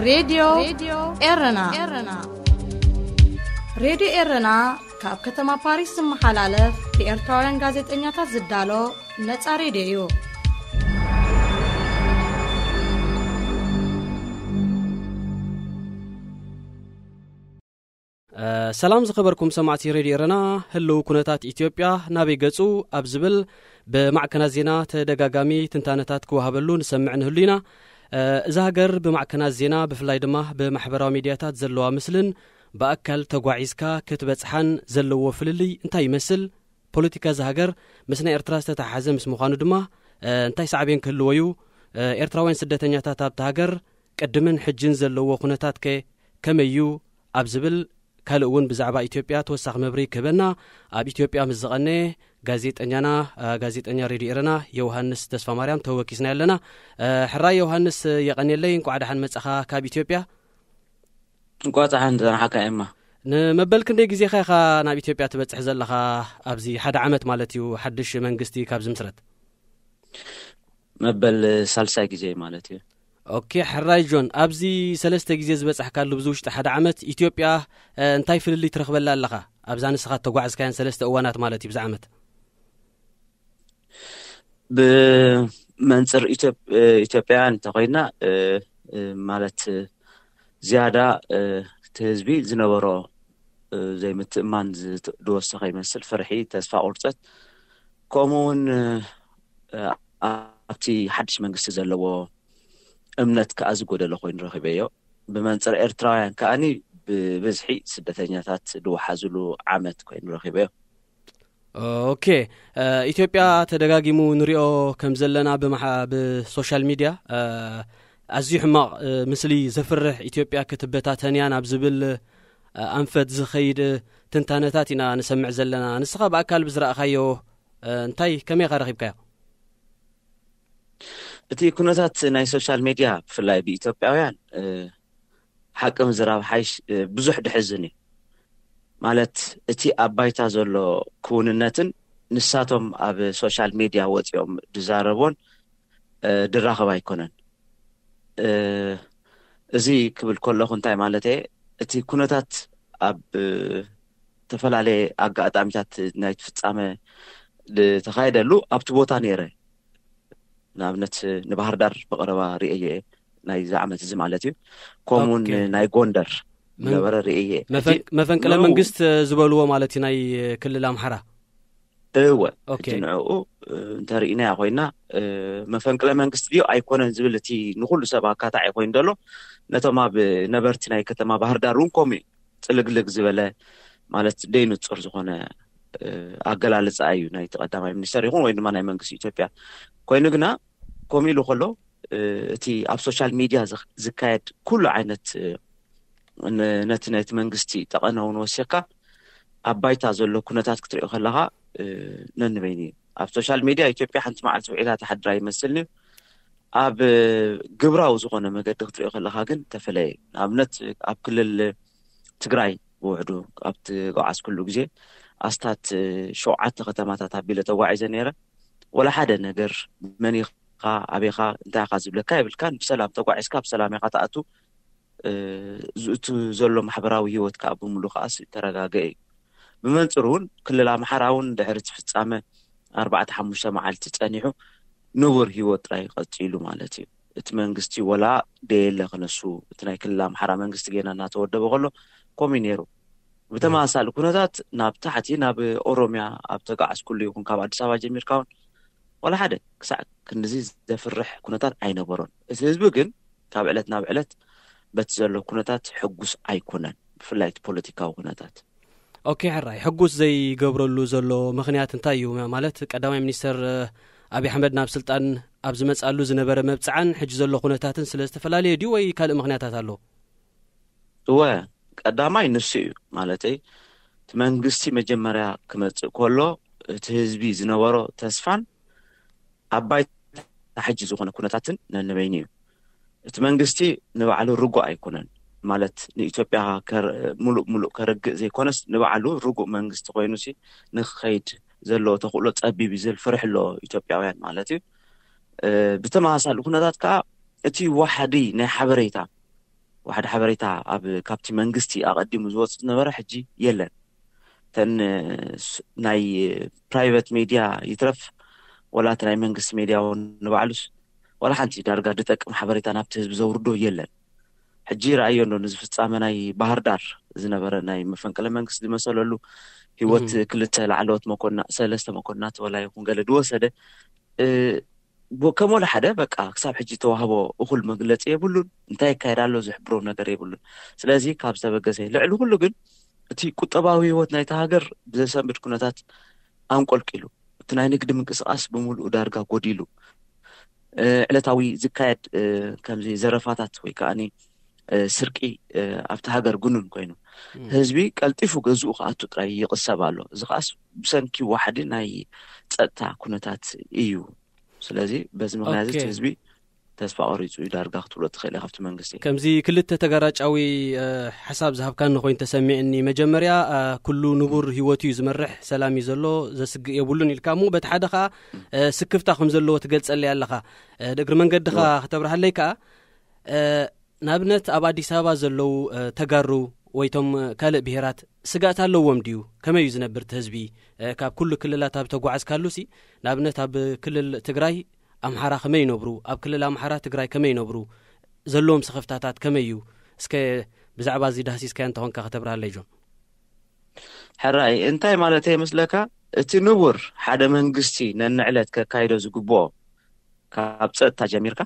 ሬድዮ ኤረና። ሬድዮ ኤረና ካብ ከተማ ፓሪስ ዝመሓላለፍ ብኤርትራውያን ጋዜጠኛታት ዝዳሎ ነጻ ሬድዮ እዩ። ሰላም ዝኸበርኩም ሰማዕቲ ሬድዮ ኤረና፣ ህልው ኩነታት ኢትዮጵያ ናበይ ገጹ ኣብ ዝብል ብማዕከናት ዜና ተደጋጋሚ ትንታነታት ክወሃበሉ ንሰምዕ ንህሉ ኢና። እዛ ሃገር ብማዕከናት ዜና ብፍላይ ድማ ብማሕበራዊ ሚድያታት ዘለዋ ምስልን ብኣካል ተጓዒዝካ ክትበጽሓን ዘለዎ ፍልልይ እንታይ ይመስል? ፖለቲካ እዛ ሃገር ምስ ናይ ኤርትራ ዝተተሓሓዘ ምስ ምዃኑ ድማ እንታይ ሳዕቤን ክህልዎ እዩ? ኤርትራውያን ስደተኛታት ኣብታ ሃገር ቅድምን ሕጅን ዘለዎ ኩነታት ከ ከመይ እዩ ኣብ ዝብል ካልእ እውን ብዛዕባ ኢትዮጵያ ተወሳኺ መብርሂ ክህበና ኣብ ኢትዮጵያ ምስ ዝቐነ ጋዜጠኛና ጋዜጠኛ ሬድዮ ኤረና ዮሃንስ ተስፋ ማርያም ተወኪስና ኣለና። ሕራይ ዮሃንስ፣ የቐኔለይ፣ እንቋዕ ደሓን መጻኻ ካብ ኢትዮጵያ። እንቋዕ ጸሓን ዝጸናሓካ ኤማ። ንመበል ክንደይ ግዜኻ ኢኻ ናብ ኢትዮጵያ ትበጽሕ ዘለኻ? ኣብዚ ሓደ ዓመት ማለት እዩ ሓድሽ መንግስቲ ካብ ዝምስረት። መበል ሳልሳይ ግዜ ማለት እዩ። ኦኬ፣ ሕራይ ጆን፣ ኣብዚ ሰለስተ ግዜ ዝበጻሕካሉ፣ ብዚ ውሽጢ ሓደ ዓመት ኢትዮጵያ እንታይ ፍልልይ ትረኽበላ ኣለኻ? ኣብዛ ንስኻ ተጓዕዝካያን ሰለስተ እዋናት ማለት እዩ ብዚ ዓመት። ብመንጽር ኢትዮጵያ እንተኾይና፣ ማለት ዝያዳ እቲ ህዝቢ ዝነበሮ ዘይምትእማን ዝወሰኸ ይመስል፣ ፍርሒ፣ ተስፋ ቁርፀት፣ ከምኡ እውን ኣብቲ ሓድሽ መንግስቲ ዘለዎ እምነት ከዓ ዝጎደለ ኮይኑ ረኺበዮ። ብመንፅር ኤርትራውያን ከዓኒ ብብዝሒ ስደተኛታት ዝወሓዝሉ ዓመት ኮይኑ ረኺበዮ። ኦኬ፣ ኢትዮጵያ ተደጋጊሙ ንሪኦ ከም ዘለና ብሶሻል ሚድያ ኣዝዩ ሕማቕ ምስሊ፣ ዘፍርሕ፣ ኢትዮጵያ ክትበታተን እያ ናብ ዝብል ኣንፈት ዝኸይድ ትንታነታት ኢና ንሰምዕ ዘለና። ንስኻ ብኣካል ብዝረኣኻዮ እንታይ ከመይ ኢኻ ረኺብካዮ? እቲ ኩነታት ናይ ሶሻል ሚድያ ብፍላይ ብኢትዮጵያውያን ሓቂ ምዝራብ ሓይሽ ብዙሕ ድሕዝን እዩ። ማለት እቲ ኣብ ባይታ ዘሎ ክውንነትን ንሳቶም ኣብ ሶሻል ሚድያ ወፂኦም ድዛረቦን ድራኸብ ኣይኮነን። እዚ ክብል ከለኹ እንታይ ማለት እየ? እቲ ኩነታት ኣብ ዝተፈላለየ ኣጋጣሚታት ናይ ፍጻመ ዝተኻየደሉ ኣብቲ ቦታ ነይረ። ንኣብነት ንባህር ዳር ብቐረባ ርእየ፣ ናይዚ ዓመት እዚ ማለት እዩ። ከምኡውን ኦኬ። ናይ ጎንደር መን- ዝነበረ ርእየ። መፈን- እቲ መፈንቅለ ንዕኡ መንግስት ዝበልዎ ማለት እዩ ናይ ክልል ኣምሓራ። እወ፣ ኦኬ። እቲ ንዕኡ እንተርኢናያ ኮይና፣ መፈንቅለ መንግስት ድዮ ኣይኮነን ዝብል እቲ ንኩሉ ሰብ ኣካታዒ ኮይኑ ዘሎ፣ ነቶም ኣብ ነበርቲ ናይ ከተማ ባህር ዳር እውን ከምኡ እዩ። ጽልግልግ ዝበለ ማለት ደይንጹር ዝኾነ ኣገላልጻ እዩ ናይቲ ቀዳማይ ሚኒስተር ይኹን ወይ ድማ ናይ መንግስቲ ኢትዮጵያ። ኮይኑ ግና ከምኡ ኢሉ ከሎ እቲ ኣብ ሶሻል ሚድያ ዝካየድ ኩሉ ዓይነት ነቲ ናይቲ መንግስቲ ጠቐነ እውን ወሲኽካ ኣብ ባይታ ዘሎ ኩነታት ክትሪኦ ከለኻ ነንበይኑ እዩ። ኣብ ሶሻል ሚድያ ኢትዮጵያ ሓንቲ መዓልቲ ውዒላ ትሓድር ኣይመስልን እዩ። ኣብ ግብራዊ ዝኾነ መገዲ ክትሪኦ ከለኻ ግን ተፈለየ። ንኣብነት ኣብ ክልል ትግራይ ብውሕዱ ኣብ ትጓዓዝኩሉ ግዜ ኣስታት ሸውዓተ ከተማታት ኣቢለ ተጓዒዘ ነይረ። ወላ ሓደ ነገር መን ኢኻ ኣበይኻ እንታይ ኢኻ ዝብለካ የብልካን። ብሰላም ተጓዒዝካ ብሰላም ኢኻ ትኣቱ። ዝእቱ ዘሎ ማሕበራዊ ህይወት ከዓ ብምሉ ከዓ ዝተረጋገ እዩ። ብመንፅሩ እውን ክልል ኣምሓራ እውን ድሕሪ እቲ ፍፃመ ኣርባዕተ ሓሙሽተ መዓልቲ ፀኒሑ ንቡር ህይወት ጥራይ ቀፂሉ ማለት እዩ። እቲ መንግስቲ ወላ ደየለ ክነሱ እቲ ናይ ክልል ኣምሓራ መንግስቲ ጌና እናተወደበ ከሎ ከምኡ እዩ ነይሩ። ብተመሳሳሊ ኩነታት ናብ ታሕቲ ናብ ኦሮሚያ ኣብ ተጋዓዝኩሉ ይኹን ካብ ኣዲስ ኣበባ ጀሚርካ እውን ወላ ሓደ ክሳዕ ክንድዚ ዘፍርሕ ኩነታት ኣይነበሮን። እቲ ህዝቢ ግን ካብ ዕለት ናብ ዕለት በቲ ዘሎ ኩነታት ሕጉስ ኣይኮነን፣ ብፍላይ እቲ ፖለቲካዊ ኩነታት። ኦኬ፣ ሕራይ፣ ሕጉስ ዘይገብረሉ ዘሎ ምኽንያት እንታይ እዩ? ማለት ቀዳማይ ሚኒስተር ኣብይ ኣሕመድ ናብ ስልጣን ኣብ ዝመጻሉ ዝነበረ መብጽዓን ሕጂ ዘሎ ኩነታትን ስለ ዝተፈላለየ ድዩ ወይ ካልእ ምኽንያታት ኣሎ? እወ፣ ቀዳማይ ንሱ እዩ። ማለተይ እቲ መንግስቲ መጀመርያ ክመጽእ ከሎ እቲ ህዝቢ ዝነበሮ ተስፋን ኣብ ባይታ ሕጂ ዝኾነ ኩነታትን ነንበይኑ እዩ። እቲ መንግስቲ ንባዕሉ ርጉእ ኣይኮነን። ማለት ንኢትዮጵያ ከር- ሙሉእ ሙሉእ ከርግእ ዘይኮነስ ንባዕሉ ርጉእ መንግስቲ ኮይኑሲ ንክኸይድ ዘለዎ ተኽእሎ ጸቢብ እዩ ዝብል ፍርሒ ኣሎ ኢትዮጵያውያን ማለት እዩ። ብተመሳሳሊ ኩነታት ከዓ እቲ ዋሕዲ ናይ ሓበሬታ ዋሕዲ ሓበሬታ ኣብ ካብቲ መንግስቲ ኣቐዲሙ ዝወፅእ ዝነበረ ሕጂ የለን። ተን ስ- ናይ ፕራይቨት ሜድያ ይትረፍ ወላ እቲ ናይ መንግስቲ ሜድያ እውን ንባዕሉስ ዋላ ሓንቲ ዳርጋ ዝጠቅም ሓበሬታ ናብቲ ህዝቢ ዘውርዶ የለን። ሕጂ ረኣዮ እንዶ ንዚ ፍጻመ ናይ ባህር ዳር ዝነበረ ናይ መፈንቅለ መንግስቲ ዝመሰለሉ ህይወት ክልተ ላዕለዎት መኮና ሰለስተ መኮንናት ወላ ይኹን ገለ ዝወሰደ ከም ወላ ሓደ በቃ ክሳብ ሕጂ ተዋህቦ እኹል መግለፂ የብሉን። እንታይ ይካየድ ኣሎ ዝሕብሮ ነገር የብሉን። ስለዚ ካብ ዝተበገሰ ልዕሊ ኩሉ ግን እቲ ቁጠባዊ ህይወት ናይቲ ሃገር ብዘሰንብድ ኩነታት ኣንቆልቂሉ፣ እቲ ናይ ንግዲ ምንቅስቃስ ብምሉኡ ዳርጋ ጎዲሉ፣ ዕለታዊ ዝካየድ ከምዚ ዘረፋታት ወይ ከዓ ስርቂ ኣብቲ ሃገር ግኑን ኮይኑ ህዝቢ ቀልጢፉ ገዝኡ ክኣቱ ጥራይ ይቕሰብ ኣሎ። እዚ ከዓስ ብሰንኪ ዋሕዲ ናይ ፀጥታ ኩነታት እዩ። ስለዚ በዚ ምክንያት እቲ ህዝቢ ተስፋ ቆሪፁ እዩ ዳርጋ ክትብሎ ትኽእል ኢኻ። ካብቲ መንግስቲ ከምዚ ክልተ ተጋራጫዊ ሓሳብ ዝሃብካኒ ኮይኑ ተሰሚዕኒ። መጀመርያ ኩሉ ንቡር ህይወቱ እዩ ዝመርሕ፣ ሰላም እዩ ዘሎ፣ ዘስግእ የብሉን ኢልካ እሞ በቲ ሓደ ከዓ ስክፍታ ከም ዘለዎ ትገልፀለይ ኣለኻ። እግሪ መንገድኻ ከተብርሃለይ ከዓ ንኣብነት ኣብ ኣዲስ ኣበባ ዘለዉ ተጋሩ ወይቶም ካልእ ብሄራት ስጋት ኣለዎም ድዩ? ከመይ እዩ ዝነብር እቲ ህዝቢ? ካብ ኩሉ ክልላት ኣብ ተጓዓዝካሉ ሲ ንኣብነት ኣብ ክልል ትግራይ ኣምሓራ ከመይ ይነብሩ? ኣብ ክልል ኣምሓራ ትግራይ ከመይ ይነብሩ? ዘለዎም ስኽፍታታት ከመይ እዩ? እስከ ብዛዕባ እዚ ዳህሲስካዮ እንተኾንካ ከተብርሃለይ ጆን። ሕራይ እንታይ ማለት ይመስለካ? እቲ ንቡር ሓደ መንግስቲ ነንዕለት ከካይዶ ዝግብኦ ካብ ፀጥታ ጀሚርካ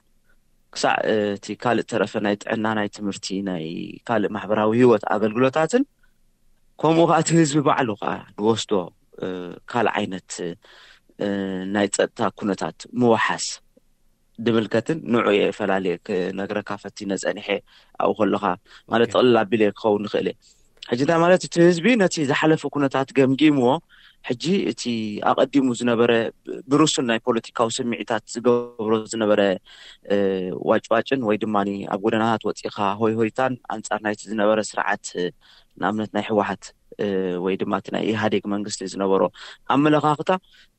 ክሳዕ እቲ ካልእ ተረፈ ናይ ጥዕና፣ ናይ ትምህርቲ፣ ናይ ካልእ ማሕበራዊ ህይወት ኣገልግሎታትን ከምኡ ከዓ እቲ ህዝቢ ባዕሉ ከዓ ንወስዶ ካልእ ዓይነት ናይ ፀጥታ ኩነታት ምውሓስ ድምልከትን ንዑ እየ ፈላልየ ክነግረካ ፈቲነ ፀኒሐ ኣብኡ ከለካ ማለት ጥቕልል ኣቢለ ክኸውን ንኽእል እየ። ሕጂ እንታይ ማለት እቲ ህዝቢ ነቲ ዝሓለፈ ኩነታት ገምጊምዎ ሕጂ እቲ ኣቐዲሙ ዝነበረ ብርሱን ናይ ፖለቲካዊ ስምዒታት ዝገብሮ ዝነበረ ዋጭዋጭን ወይ ድማ ኣብ ጎደናታት ወፂኻ ሆይ ሆይታን ኣንፃር ናይቲ ዝነበረ ስርዓት ንኣብነት ናይ ህወሓት ወይ ድማ እቲ ናይ ኢህኣዴግ መንግስቲ ዝነበሮ ኣመለኻኽታ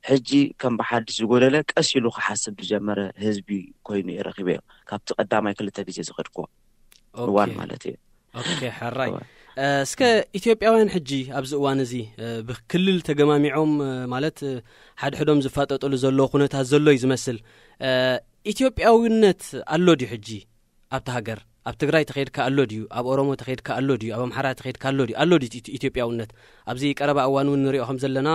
ሕጂ ከም ብሓድሽ ዝጎደለ ቀስ ኢሉ ክሓስብ ዝጀመረ ህዝቢ ኮይኑ እየ ረኺበዮ ካብቲ ቀዳማይ ክልተ ግዜ ዝኸድክዎ እዋን ማለት እዩ። ኦኬ ሕራይ እስከ ኢትዮጵያውያን ሕጂ ኣብዚ እዋን እዚ ብክልል ተገማሚዖም ማለት ሓድሕዶም ዝፋጠጥሉ ዘሎ ኩነታት ዘሎ እዩ ዝመስል። ኢትዮጵያዊነት ኣሎ ድዩ ሕጂ ኣብቲ ሃገር? ኣብ ትግራይ ተኸድካ ኣሎ ድዩ? ኣብ ኦሮሞ ተኸድካ ኣሎ ድዩ? ኣብ ኣምሓራ ተኸድካ ኣሎ ድዩ? ኣሎ ድዩ ኢትዮጵያውነት? ኣብዚ ቀረባ እዋን እውን ንሪኦ ከም ዘለና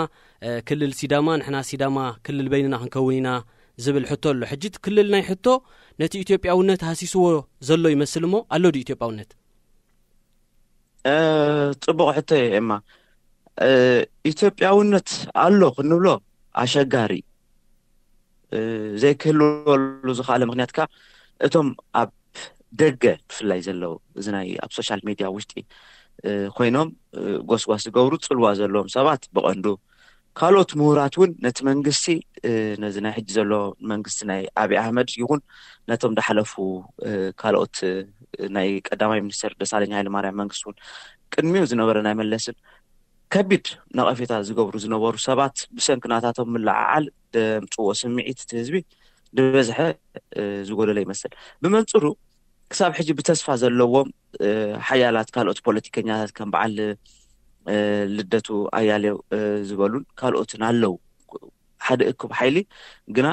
ክልል ሲዳማ ንሕና ሲዳማ ክልል በይንና ክንከውን ኢና ዝብል ሕቶ ኣሎ። ሕጂ ክልል ናይ ሕቶ ነቲ ኢትዮጵያውነት ሃሲስዎ ዘሎ ይመስል እሞ ኣሎ ድዩ ኢትዮጵያውነት? ፅቡቕ ሕቶ እዩ ኤማ። ኢትዮጵያውነት ኣሎ ክንብሎ ኣሸጋሪ ዘይክህልወሉ ዝኽኣለ ምክንያት ከዓ እቶም ኣብ ደገ ብፍላይ ዘለዉ እዚ ናይ ኣብ ሶሻል ሚድያ ውሽጢ ኮይኖም ጎስጓስ ዝገብሩ ፅልዋ ዘለዎም ሰባት ብቐንዱ ካልኦት ምሁራት እውን ነቲ መንግስቲ ነዚ ናይ ሕጂ ዘሎ መንግስቲ ናይ ኣብይ ኣህመድ ይኹን ነቶም ዝሓለፉ ካልኦት ናይ ቀዳማይ ሚኒስትር ደሳለኝ ሃይለማርያም መንግስቲ እውን ቅድሚኡ ዝነበረ ናይ መለስን ከቢድ ነቐፌታ ዝገብሩ ዝነበሩ ሰባት ብሰንኪ ናታቶም ምልዕዓል ዘምፅዎ ስምዒት እቲ ህዝቢ ዝበዝሐ ዝጎደለ ይመስል። ብመንፅሩ ክሳብ ሕጂ ብተስፋ ዘለዎም ሓያላት ካልኦት ፖለቲከኛታት ከም በዓል ልደቱ ኣያሌው ዝበሉን ካልኦትን ኣለዉ። ሓደ እኩብ ሓይሊ ግና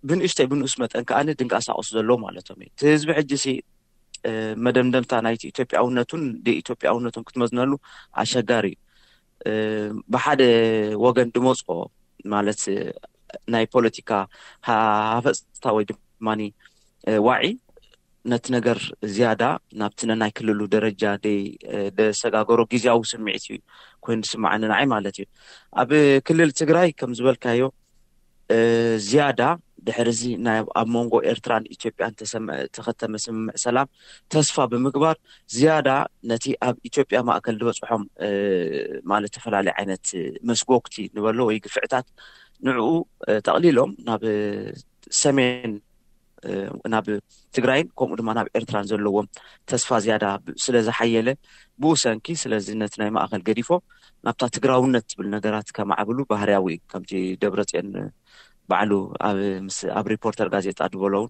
ብንእሽተይ ብንኡስ መጠን ከዓ ድንቃሳቀሱ ዘለዉ ማለቶም እዩ። እቲ ህዝቢ ሕጂ ሲ መደምደምታ ናይቲ ኢትዮጵያውነቱን ኢትዮጵያውነቱን ክትመዝነሉ ኣሸጋሪ እዩ። ብሓደ ወገን ድመፅኦ ማለት ናይ ፖለቲካ ሃፈፅታ ወይ ድማ ዋዒ ነቲ ነገር ዝያዳ ናብቲ ነናይ ክልሉ ደረጃ ደይ ደሰጋገሮ ግዜያዊ ስምዒት እዩ ኮይኑ ዝስማዓኒ ንዓይ ማለት እዩ። ኣብ ክልል ትግራይ ከም ዝበልካዮ ዝያዳ ድሕሪ እዚ ናይ ኣብ መንጎ ኤርትራን ኢትዮጵያን ተኸተመ ስምምዕ ሰላም ተስፋ ብምግባር ዝያዳ ነቲ ኣብ ኢትዮጵያ ማእከል ዝበፅሖም ማለት ተፈላለዩ ዓይነት መስጎግቲ ንበሎ ወይ ግፍዕታት ንዕኡ ጠቕሊሎም ናብ ሰሜን ናብ ትግራይን ከምኡ ድማ ናብ ኤርትራን ዘለዎም ተስፋ ዝያዳ ስለ ዝሓየለ ብኡ ሰንኪ ስለዚ ነቲ ናይ ማእኸል ገዲፎም ናብታ ትግራውነት ትብል ነገራት ከማዕብሉ ባህርያዊ እዩ። ከምቲ ደብረፅዮን ባዕሉ ኣብ ሪፖርተር ጋዜጣ ዝበሎ እውን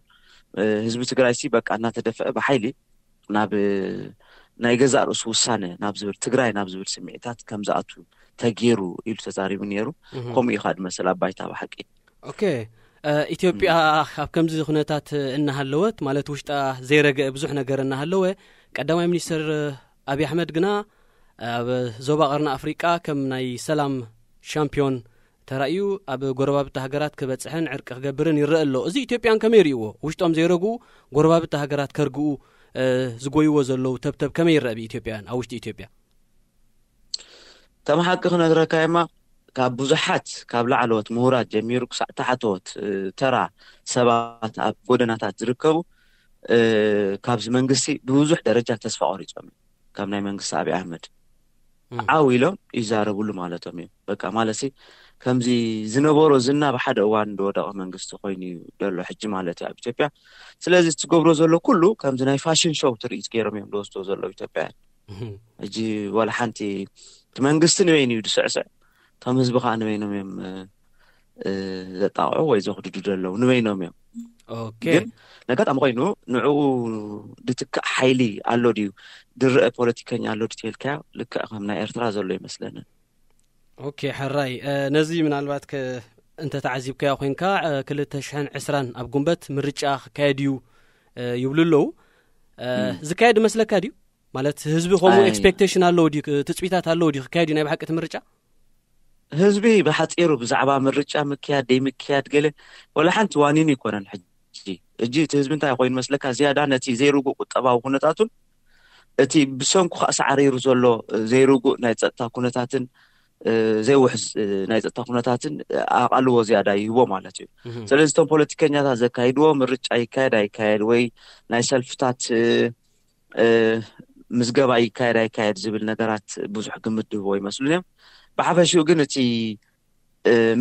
ህዝቢ ትግራይ ሲ በቃ እናተደፈአ ብሓይሊ ናብ ናይ ገዛእ ርእሱ ውሳነ ናብ ዝብል፣ ትግራይ ናብ ዝብል ስምዒታት ከም ዝኣቱ ተገይሩ ኢሉ ተዛሪቡ ነይሩ። ከምኡ ኢኻ ድመስል ኣብ ባይታ ብሓቂ። ኦኬ። ኢትዮጵያ ኣብ ከምዚ ኩነታት እናሃለወት፣ ማለት ውሽጣ ዘይረገ ብዙሕ ነገር እናሃለወ፣ ቀዳማይ ሚኒስትር ኣብይ ኣሕመድ ግና ኣብ ዞባ ቀርኒ ኣፍሪቃ ከም ናይ ሰላም ሻምፒዮን ተራእዩ ኣብ ጎረባብቲ ሃገራት ክበፅሕን ዕርቂ ክገብርን ይረአ ኣሎ። እዚ ኢትዮጵያን ከመይ ይርእዎ? ውሽጦም ዘይረግኡ ጎረባብቲ ሃገራት ከርግኡ ዝጎይዎ ዘለዉ ተብተብ ከመይ ይረአ ብኢትዮጵያውያን ኣብ ውሽጢ ኢትዮጵያ? ከም ሓቂ ክነግረካ የማ፣ ካብ ብዙሓት፣ ካብ ላዕለዎት ምሁራት ጀሚሩ ክሳዕ ታሕተዎት ተራ ሰባት ኣብ ጎደናታት ዝርከቡ፣ ካብዚ መንግስቲ ብብዙሕ ደረጃ ተስፋ ቆሪፆም እዮም። ካብ ናይ መንግስቲ ኣብይ ኣሕመድ ዓው ኢሎም ይዛረብሉ ማለቶም እዮም። በቃ ማለት ከምዚ ዝነበሮ ዝና ብሓደ እዋን ዝወደቐ መንግስቲ ኮይኑ እዩ ዘሎ ሕጂ ማለት እዩ ኣብ ኢትዮጵያ። ስለዚ ትገብሮ ዘሎ ኩሉ ከምዚ ናይ ፋሽን ሾው ትርኢት ገይሮም እዮም ዝወስዶ ዘለዉ ኢትዮጵያውያን። ሕጂ ዋላ ሓንቲ እቲ መንግስቲ ንበይኑ እዩ ዝስዕስዕ፣ እቶም ህዝቢ ከዓ ንበይኖም እዮም ዘጣቕዑ ወይ ዘኽድዱ ዘለዉ፣ ንበይኖም እዮም። ግን ነጋጣሚ ኮይኑ ንዕኡ ድትካእ ሓይሊ ኣሎ ድዩ፣ ድረአ ፖለቲከኛ ኣሎ ድዩ ተልካዮ፣ ልክዕ ከም ናይ ኤርትራ ዘሎ ይመስለንን። ኦኬ፣ ሕራይ። ነዚ ምናልባት እንተተዓዚብካዮ ኮይንካ፣ ክልተ ሽሕን ዕስራን ኣብ ጉንበት ምርጫ ክካየድ እዩ ይብሉ ኣለዉ። ዝካየድ መስለካ ድዩ? ማለት ህዝቢ ከምኡ ኤክስፔክቴሽን ኣለዎ ድዩ? ትፅቢታት ኣለዎ ድዩ ክካየድ እዩ ናይ ብሓቂ እቲ ምርጫ? ህዝቢ ብሓፂሩ ብዛዕባ ምርጫ ምክያድ ደይምክያድ ገለ ወላ ሓንቲ ዋኒኑ ኣይኮነን። ሕጂ ሕጂ እቲ ህዝቢ እንታይ ኮይኑ መስለካ? ዝያዳ ነቲ ዘይርጉእ ቁጠባዊ ኩነታቱን እቲ ብሰንኩ ከዓ ሳዕሪሩ ዘሎ ዘይርጉእ ናይ ፀጥታ ኩነታትን ዘይውሕዝ ናይ ፀጥታ ኩነታትን ኣቓልቦ ዝያዳ ይህቦ ማለት እዩ። ስለዚ እቶም ፖለቲከኛታት ዘካይድዎ ምርጫ ይካየድ ኣይካየድ ወይ ናይ ሰልፍታት ምዝገባ ይካየድ ኣይካየድ ዝብል ነገራት ብዙሕ ግምት ድህቦ ይመስሉን እዮም። ብሓፈሽኡ ግን እቲ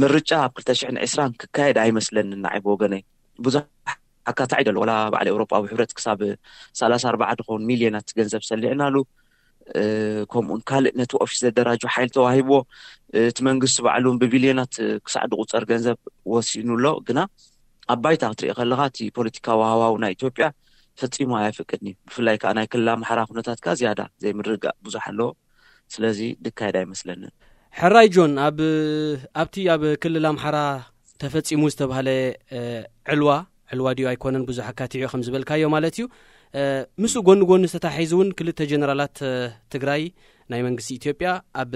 ምርጫ ኣብ ክልተ ሽሕን ዕስራን ክካየድ ኣይመስለንን። ንዓይ ብወገነይ ብዙሕ ኣካታዒ ደሎ፣ ወላ ባዕሊ ኤውሮጳዊ ሕብረት ክሳብ ሰላሳ ኣርባዓ ድኸውን ሚልዮናት ገንዘብ ሰሊዕናሉ። ከምኡን ካልእ ነቲ ኦፊስ ዘደራጁ ሓይል ተዋሂብዎ፣ እቲ መንግስቲ ባዕሉ ብቢልዮናት ክሳዕ ድቁፀር ገንዘብ ወሲኑ ኣሎ። ግና ኣብ ባይታ ክትሪኢ ከለኻ እቲ ፖለቲካዊ ሃዋው ናይ ኢትዮጵያ ፈጺሙ ኣየፍቅድን እዩ። ብፍላይ ከዓ ናይ ክልል ኣምሓራ ኩነታት ከዓ ዝያዳ ዘይምርግጋእ ብዙሕ ኣለዎ። ስለዚ ድካየድ ኣይመስለንን። ሕራይ ጆን፣ ኣብ ኣብቲ ኣብ ክልል ኣምሓራ ተፈጺሙ ዝተባህለ ዕልዋ፣ ዕልዋ ድዩ ኣይኮነን ብዙሕ ኣካቲዑ ከም ዝበልካዮ ማለት እዩ። ምስኡ ጎኒ ጎኒ ዝተታሒዙ እውን ክልተ ጀነራላት ትግራይ ናይ መንግስቲ ኢትዮጵያ ኣብ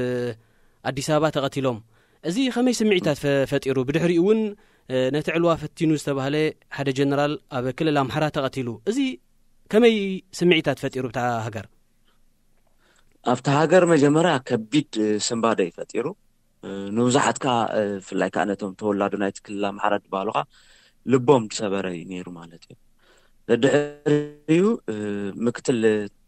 ኣዲስ ኣበባ ተቐቲሎም። እዚ ከመይ ስምዒታት ፈጢሩ? ብድሕሪኡ እውን ነቲ ዕልዋ ፈቲኑ ዝተባህለ ሓደ ጀነራል ኣብ ክልል ኣምሓራ ተቐቲሉ። እዚ ከመይ ስምዒታት ፈጢሩ ብታ ሃገር? ኣብታ ሃገር መጀመርያ ከቢድ ስንባደ እዩ ፈጢሩ። ንብዙሓት ከዓ ብፍላይ ከዓ ነቶም ተወላዶ ናይቲ ክልል ኣምሓራ ዝበሃሉ ከዓ ልቦም ዝሰበረ እዩ ነይሩ ማለት እዩ። ደድሕሪኡ ምክትል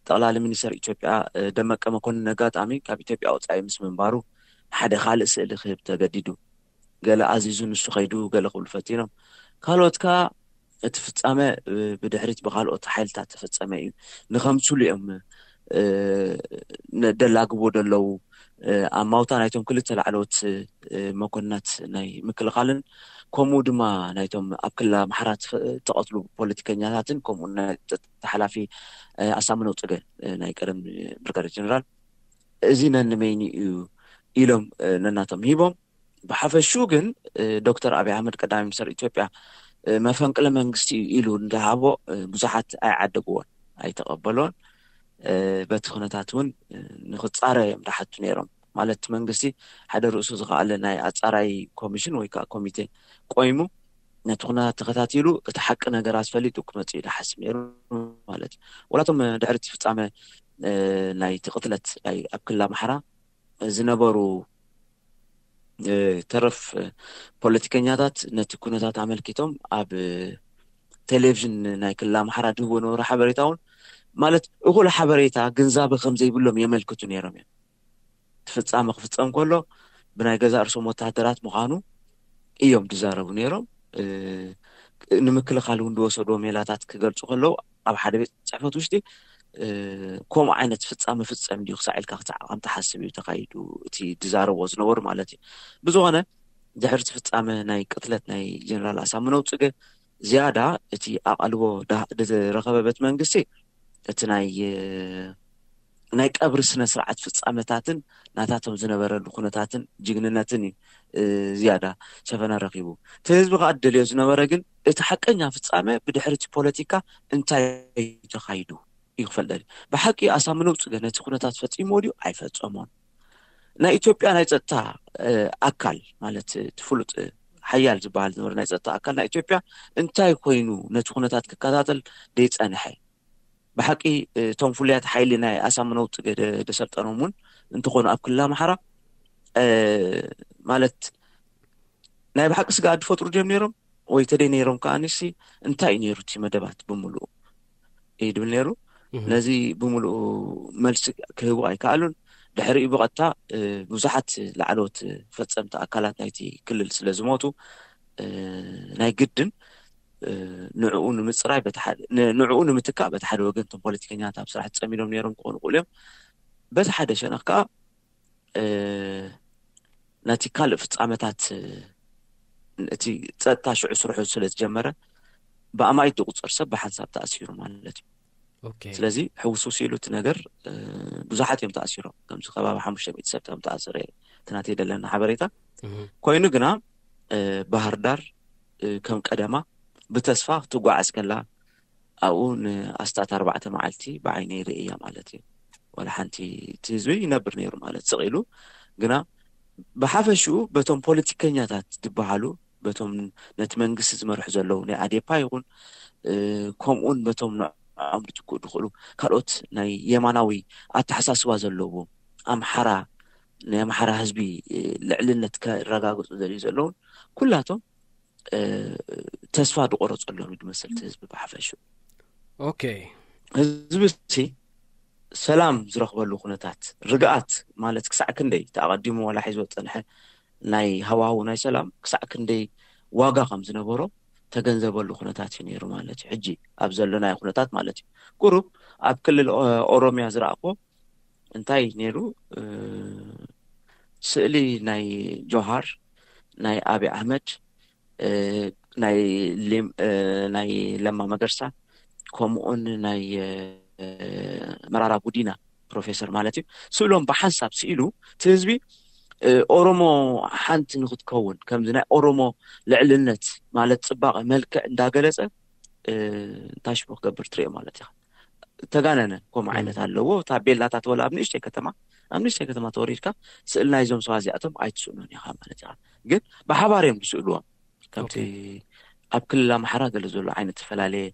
ጠቕላሊ ሚኒስተር ኢትዮጵያ ደመቀ መኮንን ኣጋጣሚ ካብ ኢትዮጵያ ወፃኢ ምስ ምንባሩ ሓደ ካልእ ስእሊ ክህብ ተገዲዱ። ገለ ኣዚዙ ንሱ ከይዱ ገለ ክብሉ ፈቲኖም። ካልኦት ከዓ እቲ ፍጻመ ብድሕሪት ብካልኦት ሓይልታት ተፈጸመ እዩ፣ ንኸምስሉ እዮም ደላግቦ ደለዉ። ኣብ ማውታ ናይቶም ክልተ ላዕለዎት መኮንናት ናይ ምክልኻልን ከምኡ ድማ ናይቶም ኣብ ክልል ኣምሓራ ተቐትሉ ፖለቲከኛታትን ከምኡ ናይ ሓላፊ ኣሳምነው ፅገ ናይ ቀደም ብርጋዴር ጀነራል እዚ ነንመይኒ እዩ ኢሎም ነናቶም ሂቦም። ብሓፈሹ ግን ዶክተር ኣብይ ኣሕመድ ቀዳማይ ሚኒስተር ኢትዮጵያ መፈንቅለ መንግስቲ እዩ ኢሉ እንዳሃቦ ብዙሓት ኣይዓደግዎን፣ ኣይተቐበሎን። በቲ ኩነታት እውን ንክፃረ እዮም ዳሓቱ ነይሮም። ማለት መንግስቲ ሓደ ርእሱ ዝኸኣለ ናይ ኣፃራይ ኮሚሽን ወይ ከዓ ኮሚቴ ቆይሙ ነቲ ኩነታት ተኸታቲሉ እቲ ሓቂ ነገራት ፈሊጡ ክመፅእ እዩ ዝሓስብ ነይሩ ማለት እዩ። ወላቶም ድሕሪ እቲ ፍፃመ ናይቲ ቅትለት ኣብ ክልል ኣምሓራ ዝነበሩ ተረፍ ፖለቲከኛታት ነቲ ኩነታት ኣመልኪቶም ኣብ ቴሌቪዥን ናይ ክልል ኣምሓራ ድህቦ ነበሩ ሓበሬታ እውን ማለት እኹል ሓበሬታ ግንዛበ ከም ዘይብሎም የመልክቱ ነይሮም እዮም። እቲ ፍፃመ ክፍፀም ከሎ ብናይ ገዛ እርሶም ወታደራት ምዃኑ እዮም ዝዛረቡ ነይሮም። ንምክልኻል እውን ዝወሰድዎ ሜላታት ክገልፁ ከለዉ ኣብ ሓደ ቤት ፅሕፈት ውሽጢ ከምኡ ዓይነት ፍፃመ ፍፀም ድዩ ክሳዕ ኢልካ ክትዓቐም ትሓስብ እዩ ተኻይዱ እቲ ዝዛረብዎ ዝነበሩ ማለት እዩ። ብዝኾነ ድሕርቲ ፍፃመ ናይ ቅትለት ናይ ጀነራል ኣሳምነው ፅገ ዝያዳ እቲ ኣቓልቦ ዝረኸበ ቤት መንግስቲ እቲ ናይ ናይ ቀብሪ ስነ ስርዓት ፍጻመታትን ናታቶም ዝነበረሉ ኩነታትን ጅግንነትን እዩ ዝያዳ ሸፈና ረኺቡ። እቲ ህዝቢ ከዓ ደልዮ ዝነበረ ግን እቲ ሓቀኛ ፍጻመ ብድሕሪ እቲ ፖለቲካ እንታይ ተኻይዱ እዩ ክፈልጥ ደልዩ። ብሓቂ ኣሳምነው ጽገ ነቲ ኩነታት ፈጺሞ ድዩ ኣይፈጸሞን? ናይ ኢትዮጵያ ናይ ጸጥታ ኣካል ማለት እቲ ፍሉጥ ሓያል ዝበሃል ዝነበረ ናይ ጸጥታ ኣካል ናይ ኢትዮጵያ እንታይ ኮይኑ ነቲ ኩነታት ክከታተል ደይጸንሐ? ብሓቂ እቶም ፍሉያት ሓይሊ ናይ ኣሳምነው ጽገ ደሰልጠኖም እውን እንተኾኑ ኣብ ክልል ኣምሓራ ማለት ናይ ብሓቂ ስግኣት ዝፈጥሩ ድዮም ነይሮም ወይ ተደይ ነይሮም ከኣኒሲ እንታይ እዩ ነይሩ እቲ መደባት ብምሉኡ እዩ ድብል ነይሩ። ነዚ ብምሉኡ መልሲ ክህቡ ኣይከኣሉን። ድሕሪኡ ብቐጥታ ብዙሓት ላዕለዎት ፈጸምቲ ኣካላት ናይቲ ክልል ስለ ዝሞቱ ናይ ግድን ንዕኡ ንምፅራይ ንዕኡ ንምትካእ በቲ ሓደ ወገን እቶም ፖለቲከኛታት ኣብ ስራሕ ተፀሚዶም ነይሮም ክኾኑ ይኽእሉ እዮም። በቲ ሓደ ሸነኽ ከዓ ነቲ ካልእ ፍፃመታት እቲ ፀጥታ ሽዑ ስርሑ ስለ ዝጀመረ ብኣማኢት ዝቁፀር ሰብ ብሓንሳብ ተኣሲሩ ማለት እዩ። ስለዚ ሕውስውስ ኢሉ እቲ ነገር ብዙሓት እዮም ተኣሲሮም። ከምዚ ከባቢ ሓሙሽተ ሚእቲ ሰብ ከም ተኣሰረ እቲ ናተይ ዘለና ሓበሬታ ኮይኑ ግና ባህር ዳር ከም ቀደማ ብተስፋ ክትጓዓዝ ከላ ኣብኡ ንኣስታት ኣርባዕተ መዓልቲ ብዓይነይ ርእያ ማለት እዩ። ዋላ ሓንቲ እቲ ህዝቢ ይነብር ነይሩ ማለት ስቕ ኢሉ ግና ብሓፈሽኡ በቶም ፖለቲከኛታት ዝበሃሉ በቶም ነቲ መንግስቲ ዝመርሑ ዘለዉ ናይ ኣዴፓ ይኹን ከምኡውን በቶም ንዕኦም ልትክኡ ዝኽእሉ ካልኦት ናይ የማናዊ ኣተሓሳስባ ዘለዎ ኣምሓራ ናይ ኣምሓራ ህዝቢ ልዕልነት ከረጋግፁ ዘልዩ ዘለውን ኩላቶም ተስፋ ዝቆረፀሎም እዩ ዝመስል እቲ ህዝቢ ብሓፈሽኡ። ኦኬ ህዝቢ ሲ ሰላም ዝረኽበሉ ኩነታት ርግኣት ማለት ክሳዕ ክንደይ ተኣቐዲሙ ዋላ ሒዝዎ ዝፀንሐ ናይ ሃዋህው ናይ ሰላም ክሳዕ ክንደይ ዋጋ ከም ዝነበሮ ተገንዘበሉ ኩነታት እዩ ነይሩ ማለት እዩ። ሕጂ ኣብ ዘለናዮ ኩነታት ማለት እዩ። ቁሩብ ኣብ ክልል ኦሮሚያ ዝረኣኽዎ እንታይ ነይሩ? ስእሊ ናይ ጆሃር፣ ናይ ኣብይ ኣሕመድ፣ ናይ ለማ መገርሳ ከምኡን ናይ መራራ ጉዲና ፕሮፌሰር ማለት እዩ ስእሎም ብሓንሳብ ስኢሉ እቲ ህዝቢ ኦሮሞ ሓንቲ ንክትከውን ከምዚ ናይ ኦሮሞ ልዕልነት ማለት ፅባቐ መልክዕ እንዳገለፀ ታሽቦ ክገብር ትሪኦ ማለት ኢኻ። ተጋነነ ከምኡ ዓይነት ኣለዎ። ታቤላታት ወላ ኣብ ንእሽተይ ከተማ ኣብ ንእሽተይ ከተማ ተወሪድካ ስእል ናይዞም ሰባት እዚኣቶም ኣይትስእኖን ኢኻ ማለት ኢኻ። ግን ብሓባር እዮም ዝስእልዎም። ከምቲ ኣብ ክልል ኣምሓራ ገለ ዘሎ ዓይነት ዝተፈላለየ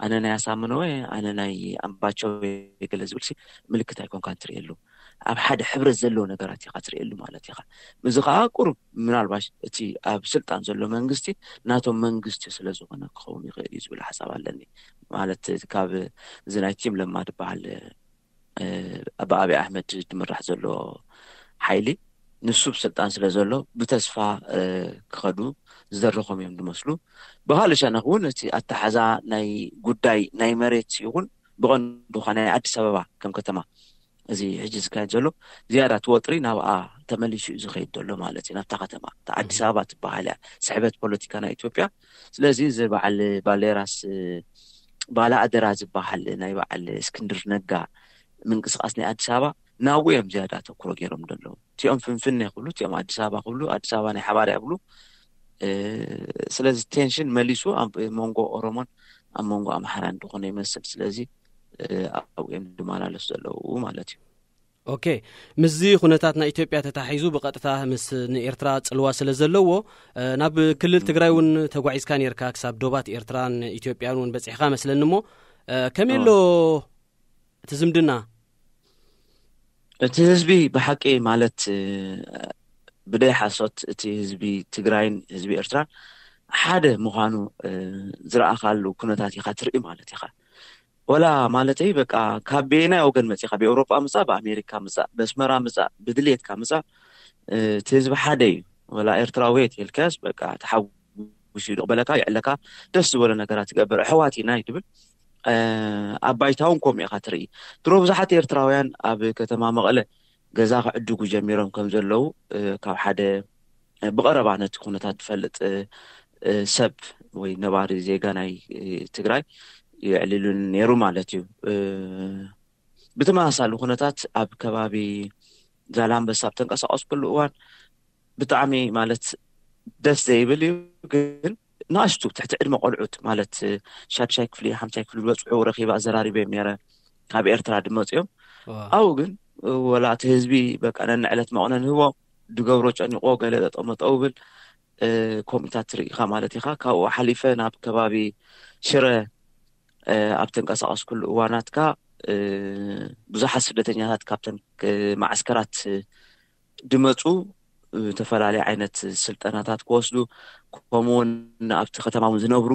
ኣነ ናይ ኣሳምነወ ኣነ ናይ ኣምባቸው ገለ ዝብል ምልክት ኣይኮንካን ትርእየሉ። ኣብ ሓደ ሕብረት ዘለዎ ነገራት ኢኻ ትርእየሉ ማለት ኢኻ። እዚ ከዓ ቁሩብ ምናልባሽ እቲ ኣብ ስልጣን ዘሎ መንግስቲ ናቶም መንግስቲ ስለ ዝኾነ ክኸውን ይኽእል እዩ ዝብል ሓሳብ ኣለኒ። ማለት ካብ እዚ ናይ ቲም ለማ ዝበሃል ብኣብይ ኣሕመድ ዝምራሕ ዘሎ ሓይሊ ንሱ ብስልጣን ስለ ዘሎ ብተስፋ ክኸዱ ዝደረኾም እዮም ዝመስሉ። ብካልእ ሸነኽ እውን እቲ ኣተሓዛ ናይ ጉዳይ ናይ መሬት ይኹን ብቐንዱ ኸ ናይ ኣዲስ ኣበባ ከም ከተማ እዚ ሕጂ ዝካየድ ዘሎ ዝያዳ እቲ ወጥሪ ናብኣ ተመሊሱ እዩ ዝኸይድ ዘሎ ማለት እዩ። ናብታ ከተማ እታ ኣዲስ ኣበባ ትበሃል እያ ስሕበት ፖለቲካ ናይ ኢትዮጵያ። ስለዚ እዚ በዓል ባሌራስ ባለ ኣደራ ዝበሃል ናይ በዓል እስክንድር ነጋ ምንቅስቃስ ናይ ኣዲስ ኣበባ ናብኡ እዮም ዝያዳ ኣተኩሮ ገይሮም ዘለዉ። እቲኦም ፍንፍኔ ክብሉ እቲኦም ኣዲስ ኣበባ ክብሉ ኣዲስ ኣበባ ናይ ሓባር እያ ክብሉ። ስለዚ ቴንሽን መሊሱ ኣብ መንጎ ኦሮሞን ኣብ መንጎ ኣምሓራን ዝኾነ ይመስል። ስለዚ ኣብኡ እዮም ዝመላለሱ ዘለዉ ማለት እዩ። ኦኬ ምስዚ ኩነታት ናይ ኢትዮጵያ ተታሒዙ ብቐጥታ ምስ ንኤርትራ ጽልዋ ስለ ዘለዎ ናብ ክልል ትግራይ እውን ተጓዒዝካ ነርካ ክሳብ ዶባት ኤርትራን ኢትዮጵያን እውን በጺሕካ መስለኒ እሞ ከመይ ኣሎ እቲ ዝምድና? እቲ ህዝቢ ብሓቂ ማለት ብደይ ሓሶት እቲ ህዝቢ ትግራይን ህዝቢ ኤርትራን ሓደ ምዃኑ ዝረኣኻሉ ኩነታት ኢኻ ትርኢ ማለት ኢኻ። ወላ ማለተይ በቃ ካብ በየናይ ወገን መፂኻ ብኤውሮጳ ምፃእ ብኣሜሪካ ምፃእ ብኣስመራ ምፃእ ብድልየትካ ምፃእ እቲ ህዝቢ ሓደ እዩ። ወላ ኤርትራዊ የትልካስ በቃ ተሓጉሱ ይዶ በለካ ይዕለካ ደስ ዝበሎ ነገራት ትገብር ኣሕዋት ኢና እዩ ትብል። ኣብ ባይታ እውን ከምኡ ኢኻ ትርኢ። ድሮ ብዙሓት ኤርትራውያን ኣብ ከተማ መቐለ ገዛ ክዕድጉ ጀሚሮም ከም ዘለዉ ካብ ሓደ ብቐረባ ነቲ ኩነታት ዝፈልጥ ሰብ ወይ ነባሪ ዜጋ ናይ ትግራይ የዕልሉኒ ነይሩ ማለት እዩ። ብተመሳሳሊ ኩነታት ኣብ ከባቢ ዛላንበሳ ኣብ ተንቀሳቀስኩሉ እዋን ብጣዕሚ ማለት ደስ ዘይብል እዩ። ግን ንኣሽቱ ትሕቲ ዕድመ ቆልዑት ማለት ሻድሻይ ክፍሊ ሓምሻይ ክፍሊ ዝበፅሑ ረኪበ ኣዘራሪበ እዮም ነረ። ካብ ኤርትራ ድመፅኦም ኣብኡ ግን ወላ እቲ ህዝቢ በቃ ነንዕለት መቕነ ንህቦ ድገብሮ ጨኒቆ ገለ ጠጠመጠው ብል ከምኡታት ትርኢ ኢኻ ማለት ኢኻ። ካብኡ ሓሊፈ ናብ ከባቢ ሽረ ኣብ ተንቀሳቀስኩሉ እዋናትካ ብዙሓት ስደተኛታት ካብተን ማዓስከራት ድመፁ ዝተፈላለየ ዓይነት ስልጠናታት ክወስዱ ከምኡውን ኣብቲ ከተማ እውን ዝነብሩ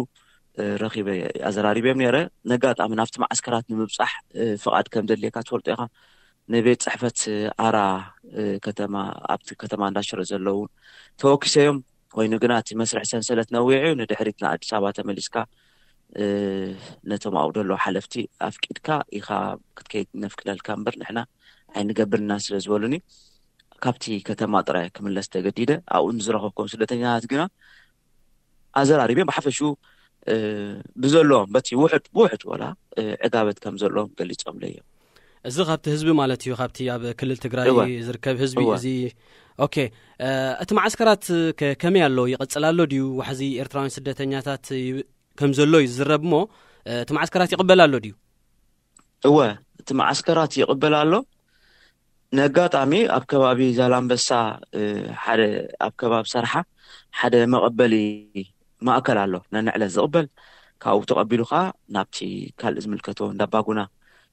ረኪበ ኣዘራሪበዮም ነረ። ነጋጣሚ ናብቲ ማዓስከራት ንምብፃሕ ፍቓድ ከም ዘድልየካ ትፈልጦ ኢኻ። ንቤት ፅሕፈት ኣራ ከተማ ኣብቲ ከተማ እንዳሽረ ዘለውን ተወኪሰዮም። ኮይኑ ግና እቲ መስርሕ ሰንሰለት ነዊዑ ንድሕሪት ንኣዲስ ኣበባ ተመሊስካ ነቶም ኣብኡ ዘለዉ ሓለፍቲ ኣፍቂድካ ኢኻ ክትከይድ ነፍቅደልካ እምበር ንሕና ኣይንገብርና ስለ ዝበሉኒ ካብቲ ከተማ ጥራይ ክምለስ ተገዲደ። ኣብኡ ንዝረኸብኩም ስደተኛታት ግና ኣዘራሪበ ብሓፈሹ ብዘለዎም በቲ ውሕድ ብውሕድ ወላ ዕጋበት ከም ዘለዎም ገሊፆምለይ እዮም። እዚ ካብቲ ህዝቢ ማለት እዩ፣ ካብቲ ኣብ ክልል ትግራይ ዝርከብ ህዝቢ። እዚ ኦኬ፣ እቲ ማዓስከራት ከመይ ኣሎ? ይቐፅል ኣሎ ድዩ? ዋሕዚ ኤርትራውያን ስደተኛታት ከም ዘሎ እዩ ዝዝረብ እሞ እቲ ማዓስከራት ይቕበል ኣሎ ድዩ? እወ፣ እቲ ማዓስከራት ይቕበል ኣሎ። ነጋጣሚ ኣብ ከባቢ ዛላንበሳ ሓደ ኣብ ከባቢ ሰርሓ ሓደ መቐበሊ ማእከል ኣሎ ነንዕለት ዝቕበል። ካብኡ ተቐቢሉ ከዓ ናብቲ ካልእ ዝምልከቶ እንዳባጉና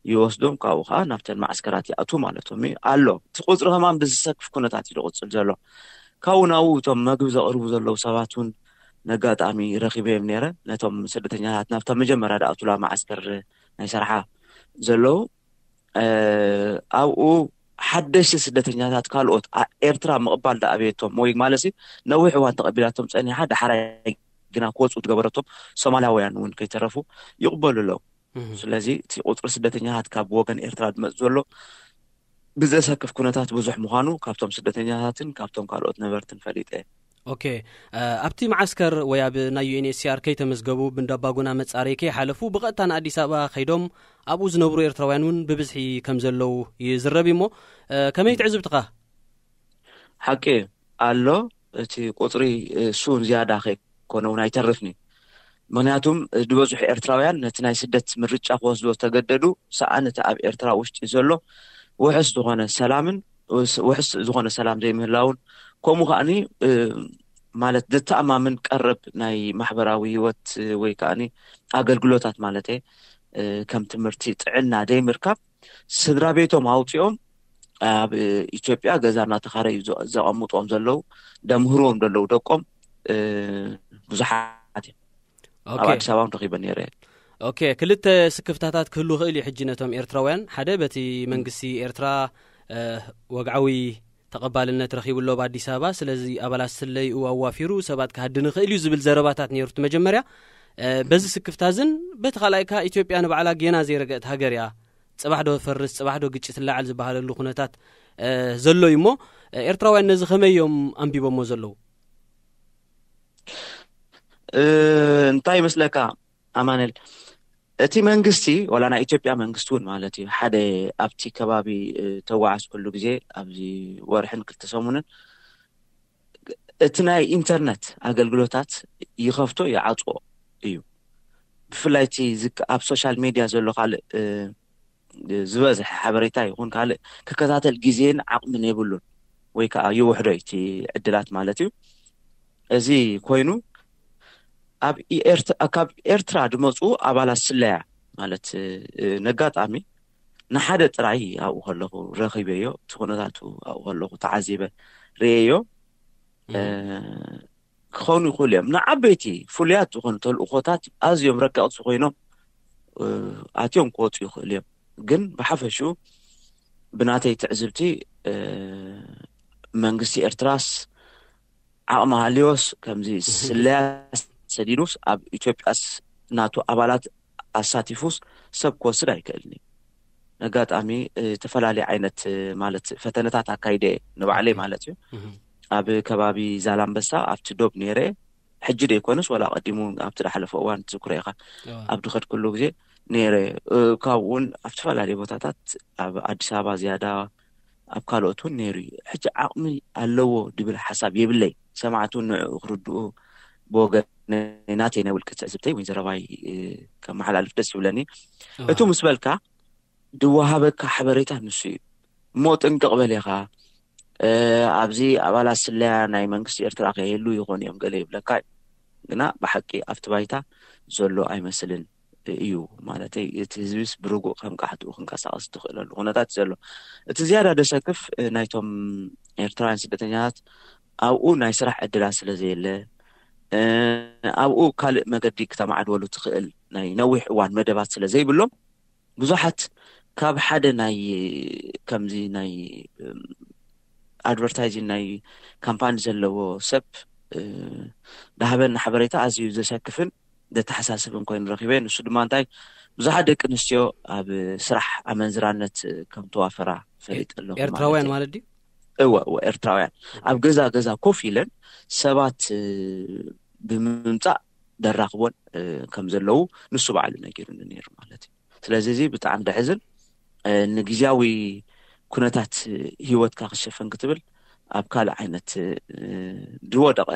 ይወስዶም። ካብኡ ከዓ ናብተን ማዓስከራት ይኣቱ ማለቶም ኣሎ። እቲ ቁፅሪ ከማን ብዝሰክፍ ኩነታት እዩ ዝቕፅል ዘሎ። ካብኡ ናብኡ እቶም መግቢ ዘቕርቡ ዘለዉ ሰባት እውን ነጋጣሚ ረኪበዮም ነረ። ነቶም ስደተኛታት ናብታ መጀመርያ ድኣቱላ ማዓስከር ናይ ሰርሓ ዘለዉ ኣብኡ ሓደሽቲ ስደተኛታት ካልኦት ኤርትራ ምቕባል ዳኣበየቶም ወይ ማለት ነዊሕ እዋን ተቐቢላቶም ፀኒሓ ዳሓራይ ግና ክወፁ ዝገበረቶም ሶማላውያን እውን ከይተረፉ ይቕበሉ ኣለዉ። ስለዚ እቲ ቁፅሪ ስደተኛታት ካብ ወገን ኤርትራ ዝመፅ ዘሎ ብዘሰክፍ ኩነታት ብዙሕ ምዃኑ ካብቶም ስደተኛታትን ካብቶም ካልኦት ነበርትን ፈሊጠ። ኦኬ፣ ኣብቲ መዓስከር ወይ ኣብ ናይ ዩኤንኤችሲኣር ከይተመዝገቡ ብንዳባጉና መጻረይ ከይሓለፉ ብቐጥታ ንኣዲስ ኣበባ ከይዶም ኣብኡ ዝነብሩ ኤርትራውያን እውን ብብዝሒ ከም ዘለዉ ይዝረብ እሞ ከመይ ትዕዝብትኻ? ሓቂ ኣሎ፣ እቲ ቁፅሪ እሱን ዝያዳ ከይኮነ እውን ኣይተርፍን እዩ። ምክንያቱም ዝበዝሑ ኤርትራውያን ነቲ ናይ ስደት ምርጫ ክወስዶ ዝተገደዱ ሰኣን እቲ ኣብ ኤርትራ ውሽጢ ዘሎ ውሕስ ዝኾነ ሰላምን ውሕስ ዝኾነ ሰላም ዘይምህላውን ከምኡ ከዓኒ ማለት ዘተኣማምን ቀረብ ናይ ማሕበራዊ ህይወት ወይ ከዓኒ ኣገልግሎታት ማለት ከም ትምህርቲ ጥዕና ዘይምርካብ ስድራ ቤቶም ኣውፂኦም ኣብ ኢትዮጵያ ገዛ እናተኻረዩ ዘቐምጥዎም ዘለዉ ደምህርዎም ዘለዉ ደቆም ብዙሓት እዮም። ኣብ ኣዲስ ኣበባ ረኪበ ነረ። ኦኬ፣ ክልተ ስክፍታታት ክህሉ ክእል እዩ ሕጂ ነቶም ኤርትራውያን። ሓደ በቲ መንግስቲ ኤርትራ ወግዓዊ ተቐባልነት ረኺቡ ኣሎ ኣብ ኣዲስ ኣበባ። ስለዚ ኣባላት ስለይኡ ኣዋፊሩ ሰባት ክሃድን ይኽእል እዩ ዝብል ዘረባታት ነይሩ እቲ መጀመርያ። በዚ ስክፍታ ዝን በቲ ካልኣይ ከኣ ኢትዮጵያ ንባዕላ ጌና ዘይረገእት ሃገር እያ። ጽባሕ ዶ ፈርስ ጽባሕ ዶ ግጭት ላዓል ዝበሃለሉ ኩነታት ዘሎ እዩ እሞ ኤርትራውያን ነዚ ከመይ እዮም ኣንቢቦሞ ዘለዉ? እንታይ ይመስለካ ኣማነል፣ እቲ መንግስቲ ዋላ ናይ ኢትዮጵያ መንግስቲ እውን ማለት እዩ ሓደ ኣብቲ ከባቢ ተጓዓዝኩሉ ግዜ ኣብዚ ወርሕን ክልተ ሰሙንን እቲ ናይ ኢንተርነት ኣገልግሎታት ይኸፍቶ ይዓፅዎ እዩ። ብፍላይ እቲ ኣብ ሶሻል ሜድያ ዘሎ ካልእ ዝበዝሐ ሓበሬታ ይኹን ካልእ ክከታተል ግዜን ዓቕምን የብሉን ወይ ከዓ ይውሕዶ እቲ ዕድላት ማለት እዩ። እዚ ኮይኑ ኣብ ካብ ኤርትራ ድመፁ ኣባላት ስለያ ማለት ነጋጣሚ ንሓደ ጥራይ ኣብኡ ከለኹ ረኺበዮ። እቲ ኩነታቱ ኣብኡ ከለኹ ተዓዚበ ርእየዮ። ክኾኑ ይኽእሉ እዮም። ንዓበይቲ ፍሉያት ዝኾኑ ተልእኾታት ኣዝዮም ረቀቕቲ ኮይኖም ኣትዮም ክወፁ ይኽእሉ እዮም። ግን ብሓፈሽኡ ብናተይ ትዕዝብቲ መንግስቲ ኤርትራስ ዓቕሚ ሃልዮስ ከምዚ ስለያ ሰዲዱስ ኣብ ኢትዮጵያስ ናቱ ኣባላት ኣሳቲፉስ ሰብ ክወስድ ኣይክእልን እዩ። ነጋጣሚ ዝተፈላለዩ ዓይነት ማለት ፈተነታት ኣካይደ ንባዕለይ ማለት እዩ። ኣብ ከባቢ ዛላምበሳ ኣብቲ ዶብ ነይረ ሕጂ ደይኮነስ ዋላ ኣቐዲሙ እውን ኣብቲ ዝሓለፈ እዋን ትዝክሮ ኢኻ። ኣብ ዝኸድኩሉ ግዜ ነይረ። ካብኡ እውን ኣብ ዝተፈላለዩ ቦታታት ኣብ ኣዲስ ኣበባ ዝያዳ ኣብ ካልኦት እውን ነይሩ እዩ። ሕጂ ዓቕሚ ኣለዎ ድብል ሓሳብ የብለይ። ሰማዕቱ ንዕኡ ክርድኡ ብወገነይ ናተይ ናይ ውልቂ ትዕዝብተይ ወይ ዘረባይ ከመሓላልፍ ደስ ይብለኒ። እቱ ምስ በልካ ዝወሃበካ ሓበሬታ ንሱ እዩ። እሞ ጥንቅቕ በል ኢኻ። ኣብዚ ኣባላት ስለያ ናይ መንግስቲ ኤርትራ ከይህሉ ይኾን እዮም ገለ ይብለካ እዩ። ግና ብሓቂ ኣብቲ ባይታ ዘሎ ኣይመስልን እዩ። ማለተይ እቲ ህዝቢስ ብርጉእ ከም ቃሕትኡ ክንቀሳቐስ ትኽእለሉ ኩነታት ዘሎ። እቲ ዝያዳ ደሰክፍ ናይቶም ኤርትራውያን ስደተኛታት ኣብኡ ናይ ስራሕ ዕድላት ስለ ዘየለ፣ ኣብኡ ካልእ መገዲ ክተማዕድወሉ ትኽእል ናይ ነዊሕ እዋን መደባት ስለ ዘይብሎም ብዙሓት ካብ ሓደ ናይ ከምዚ ናይ ኣድቨርታይዚንግ ናይ ካምፓኒ ዘለዎ ሰብ ዳሃበኒ ሓበሬታ ኣዝዩ ዘሰክፍን ዘተሓሳስብን ኮይኑ ረኪበ። ንሱ ድማ እንታይ ብዙሓት ደቂ ኣንስትዮ ኣብ ስራሕ ኣመንዝራነት ከም ተዋፈራ ፈሊጠ ኣለኹ። ኤርትራውያን ማለት ድዩ? እወ እወ ኤርትራውያን ኣብ ገዛ ገዛ ኮፍ ኢለን ሰባት ብምምፃእ ደራኽቦን ከም ዘለዉ ንሱ ባዕሉ ነጊሩኒ ነይሩ ማለት እዩ። ስለዚ እዚ ብጣዕሚ ደሕዝን ንግዜያዊ ኩነታት ህይወትካ ክሸፈን ክትብል ኣብ ካልእ ዓይነት ዝወደቐ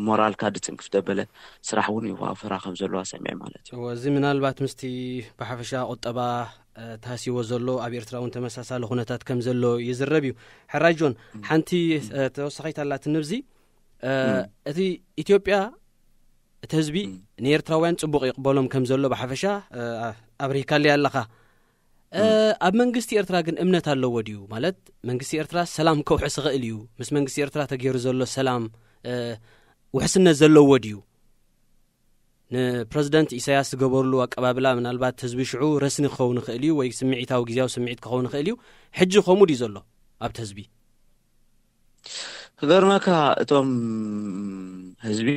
ሞራልካ ድትንክፍ ደበለ ስራሕ እውን ይዋፈራ ከም ዘለዋ ሰሚዐ ማለት እዩ። እዚ ምናልባት ምስቲ ብሓፈሻ ቁጠባ ተሃሲዎ ዘሎ ኣብ ኤርትራ እውን ተመሳሳሊ ኩነታት ከም ዘሎ ይዝረብ እዩ። ሕራይ ጆን፣ ሓንቲ ተወሳኺት ኣላትኒ ኣብዚ። እቲ ኢትዮጵያ እቲ ህዝቢ ንኤርትራውያን ጽቡቕ ይቕበሎም ከም ዘሎ ብሓፈሻ ኣብሪህካለይ ኣለኻ። ኣብ መንግስቲ ኤርትራ ግን እምነት ኣለዎ ድዩ? ማለት መንግስቲ ኤርትራ ሰላም ከውሕስ ይኽእል እዩ፣ ምስ መንግስቲ ኤርትራ ተገይሩ ዘሎ ሰላም ውሕስነት ዘለዎ ድዩ? ንፕረዚደንት ኢሳያስ ዝገበርሉ ኣቀባብላ ምናልባት ህዝቢ ሽዑ ረስኒ ክኸውን ይኽእል እዩ ወይ ስምዒታዊ ግዜያዊ ስምዒት ክኸውን ይኽእል እዩ። ሕጂ ከምኡ ድዩ ዘሎ ኣብቲ ህዝቢ? ክገርመካ እቶም ህዝቢ